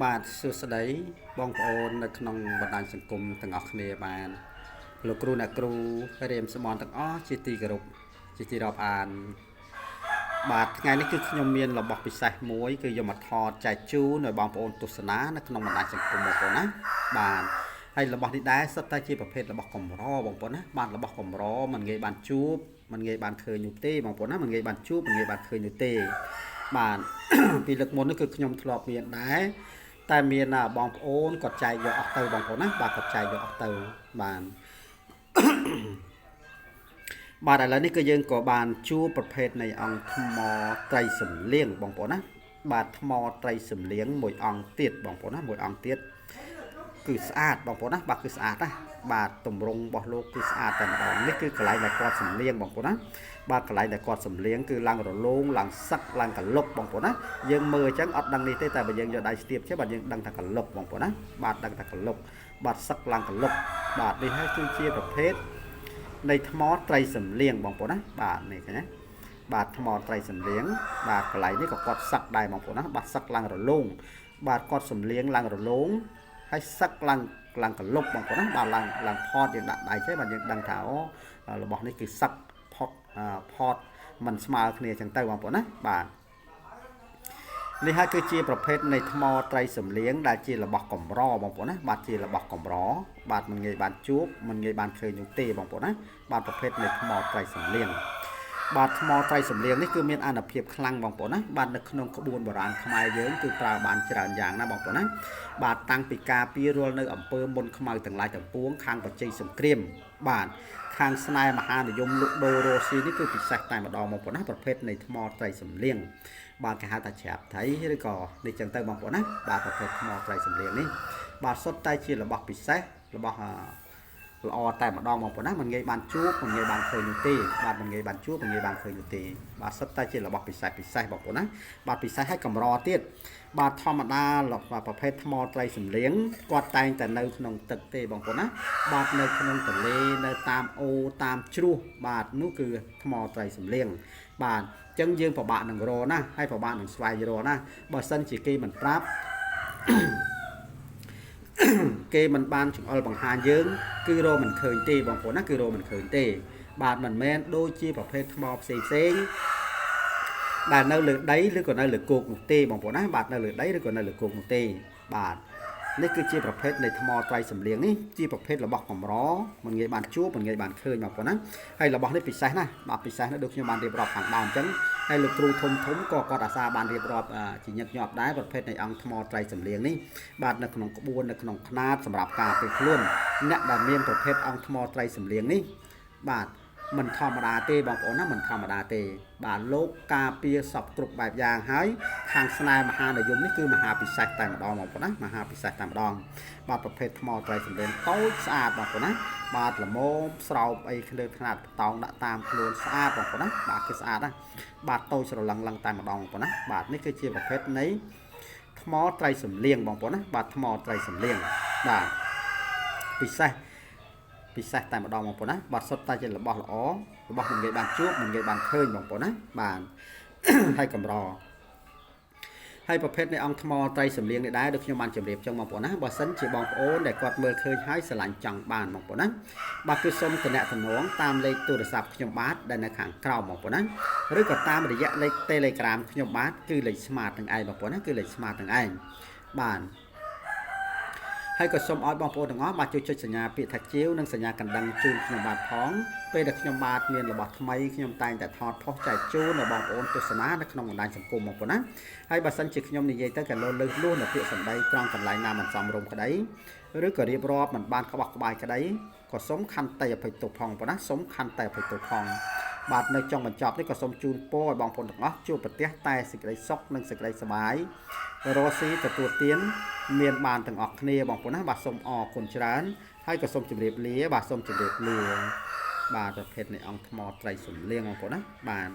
បាទសួស្តីបងប្អូននៅក្នុងបណ្ដាញសង្គមទាំងអស់គ្នាបាទលោកគ្រូអ្នកគ្រូរៀមស្បនទាំងអស់ជាទីគោរពជាទីរាប់អានបាទថ្ងៃនេះគឺខ្ញុំមានរបស់ពិសេសមួយគឺយកមកថតចែកជូនឲ្យបងប្អូនទស្សនានៅក្នុងបណ្ដាញសង្គមបងប្អូនណាបាទហើយរបស់នេះដែរសុទ្ធតែជាប្រភេទរបស់កម្របងប្អូនណាបាទរបស់កម្រមិនងាយបានជួបមិនងាយបានឃើញនោះទេបងប្អូនណាមិនងាយបានជួបមិនងាយបានឃើញនោះទេបាទ ពីលើកមុននេះគឺខ្ញុំធ្លាប់មានដែរតែមានបងប្អូនគាត់ចែកយកអស់ទៅបងប្អូនណាបាទគាត់ចែកយកអស់ទៅបាទបាទឥឡូវនេះគឺយើងក៏បានជួបប្រភេទនៃអង្គថ្មត្រីសំលៀងបងប្អូនណាបាទថ្មត្រីសំលៀងមួយអង្គទៀតបងប្អូនណាមួយអង្គទៀតគឺស្អាតបងប្អូនណាបាទគឺស្អាតណាបាទទម្រង់របស់លោកគឺស្អាតតែម្ដងនេះគឺកន្លែងដែលគាត់សំលៀងបងប្អូនណាបាទកន្លែងដែលគាត់សំលៀងគឺឡើងរលោងឡើងសឹកឡើងកលុកបងប្អូនណាយើងមើលអញ្ចឹងអត់ដឹងនេះទេតែបើយើងយកដៃស្ទាបចេះបាទយើងដឹងថាកលុកបងប្អូនណាបាទដឹងថាកលុកបាទសឹកឡើងកលុកបាទនេះហើយគឺជាប្រភេទនៃថ្មត្រីសំលៀងបងប្អូនណាបាទនេះឃើញណាបាទថ្មត្រីសំលៀងបាទកន្លែងនេះក៏គាត់សឹកដែរបងប្អូនណាបាទសឹកឡើងរលោងបាទគាត់សំលៀងឡើងរលោងហើយសឹកឡើងឡើងកលុកបងប្អូនណាបាទឡើងឡើងផតយើងដាក់ដៃចេះបាទយើងដឹងថាអូរបស់នេះគឺសឹកផតផតมันស្មើគ្នាចឹងទៅបងប្អូនណាបាទនេះហើយគឺជាប្រភេទនៃថ្មត្រីសំលៀងដែលជារបស់កម្របងប្អូនណាបាទជារបស់កម្របាទមិនងាយបានជួបមិនងាយបានឃើញនោះទេបងប្អូនណាបាទប្រភេទនៃថ្មត្រីសំលៀងបាទថ្មត្រីសំលៀងនេះគឺមានអានុភាពខ្លាំងបងប្អូនណាបាទនៅក្នុងក្បួនបុរាណខ្មែរយើងគឺប្រើបានច្រើនយ៉ាងណាបងប្អូនណាបាទតាំងពីការពាររាល់នៅអំពើមុនខ្មៅទាំងឡាយទាំងពួងខាងបច្ចេកសង្គ្រាមបាទខាងស្នេហ៍មហានិយមលក់ដូររស់ស៊ីនេះគឺពិសេសតែម្ដងបងប្អូនណាប្រភេទនៃថ្មត្រីសំលៀងបាទគេហៅថាច្រាបថៃឬក៏នេះចឹងទៅបងប្អូនណាបាទប្រភេទថ្មត្រីសំលៀងនេះបាទសុទ្ធតែជារបស់ពិសេសរបស់ល្អតែម្ដងបងប្អូនណាមិនងាយបានជួបមិនងាយបានឃើញនោះទេបាទមិនងាយបានជួបមិនងាយបានឃើញនោះទេបាទសុទ្ធតែជារបស់ពិសេសពិសេសបងប្អូនណាបាទពិសេសឲ្យកម្រទៀតបាទធម្មតាប្រភេទថ្មត្រីសំលៀងគាត់តែងតែនៅក្នុងទឹកទេបងប្អូនណាបាទនៅក្នុងទន្លេនៅតាមអូរតាមជ្រោះបាទនោះគឺថ្មត្រីសំលៀងបាទចឹងយើងពិបាកនឹងរកណាហើយពិបាកនឹងស្វែងរកណាបើសិនជាគេមិនប្រាប់គេមិនបានចង្អុលបង្ហាញយើងគឺរកមិនឃើញទេបងប្អូនណាគឺរកមិនឃើញទេបាទមិនមែនដូចជាប្រភេទថ្មផ្សេងផ្សេងដែលនៅលើដីឬក៏នៅលើគោកនោះទេបងប្អូនណាបាទនៅលើដីឬក៏នៅលើគោកនោះទេបាទនេះគឺជាប្រភេទនៃថ្មត្រីសំលៀងនេះជាប្រភេទរបស់កម្រមិនងាយបានជួបមិនងាយបានឃើញបងប្អូនណាហើយរបស់នេះពិសេសណាស់បាទពិសេសណាស់ដូចខ្ញុំបានរៀបរាប់ខាងដើមអញ្ចឹងហើយលោកគ្រូធំធំក៏គាត់អាសាបានរៀបរាប់ជាញឹកញាប់ដែរប្រភេទនៃអង្គថ្មត្រីសំលៀងនេះបាទនៅក្នុងក្បួននៅក្នុងខ្នាតសម្រាប់ការពារខ្លួនអ្នកដែលមានប្រភេទអង្គថ្មត្រីសំលៀងនេះបាទមិនធម្មតាទេបងប្អូនណាមិនធម្មតាទេបាទលោកការពារសពគ្រប់បែបយ៉ាងហើយខាងស្នេហ៍មហានិយមនេះគឺមហាពិសេសតែម្ដងបងប្អូនណាមហាពិសេសតែម្ដងបាទប្រភេទថ្មត្រីសំលៀងតូចស្អាតបងប្អូនណាបាទល្មមស្រោបអីគ្នាខ្នាតតោងដាក់តាមខ្លួនស្អាតបងប្អូនណាបាទគឺស្អាតណាបាទតូចស្រឡឹងឡើងតែម្ដងបងប្អូនណាបាទនេះគឺជាប្រភេទនៃថ្មត្រីសំលៀងបងប្អូនណាបាទថ្មត្រីសំលៀងបាទពិសេសពិសេសតែម្ដងបងប្អូនណាបាទសុទ្ធតែជារបស់ល្អរបស់មិនងាយបានជួបមិនងាយបានឃើញបងប្អូនណាបាទហើយកម្រហើយប្រភេទនៃអង្គថ្មត្រីសំលៀងនេះដែរដូចខ្ញុំបានជម្រាបចឹងបងប្អូនណាបើសិនជាបងប្អូនដែលគាត់មើលឃើញហើយស្រឡាញ់ចង់បានបងប្អូនណាបាទគឺសូមតំណតំណងតាមលេខទូរស័ព្ទខ្ញុំបាទដែលនៅខាងក្រោមបងប្អូនណាឬក៏តាមរយៈលេខ Telegram ខ្ញុំបាទគឺលេខ Smart នឹងឯងបងប្អូនណាគឺលេខ Smart នឹងឯងបាទហើយក៏សូមឲ្យបងប្អូនទាំងអស់បាទជួយចុចសញ្ញាពាក្យថាជាវនិងសញ្ញាកណ្ដឹងជូនខ្ញុំបាទផងពេលដែលខ្ញុំបាទមានរបស់ថ្មីខ្ញុំតែងតែថតផុសចែកជូនដល់បងប្អូនទស្សនានៅក្នុងបណ្ដាញសង្គមបងប្អូនណាហើយបើសិនជាខ្ញុំនិយាយទៅក៏លោលើសលួសនៅពាក្យសម្ដីត្រង់កន្លែងណាមិនសមរម្យក្តីឬក៏រៀបរាប់មិនបានក្បោះក្បាយក្តីក៏សូមខន្តីអភ័យទោសផងបងប្អូនណាសូមខន្តីអភ័យទោសផងបាទនៅចុងបញ្ចប់នេះក៏សូមជូនពរឲ្យបងប្អូនទាំងអស់ជួបប្រទះតែសេចក្តីសុខនិងសេចក្តីសប្បាយរស់ស៊ីទទួលទានមានបានទាំងអស់គ្នាបងប្អូនណាបាទសូមអរគុណច្រើនហើយក៏សូមជម្រាបលាបាទសូមជម្រាបលាបាទប្រភេទនៃអង្គថ្មត្រីសំលៀងបងប្អូនណាបាទ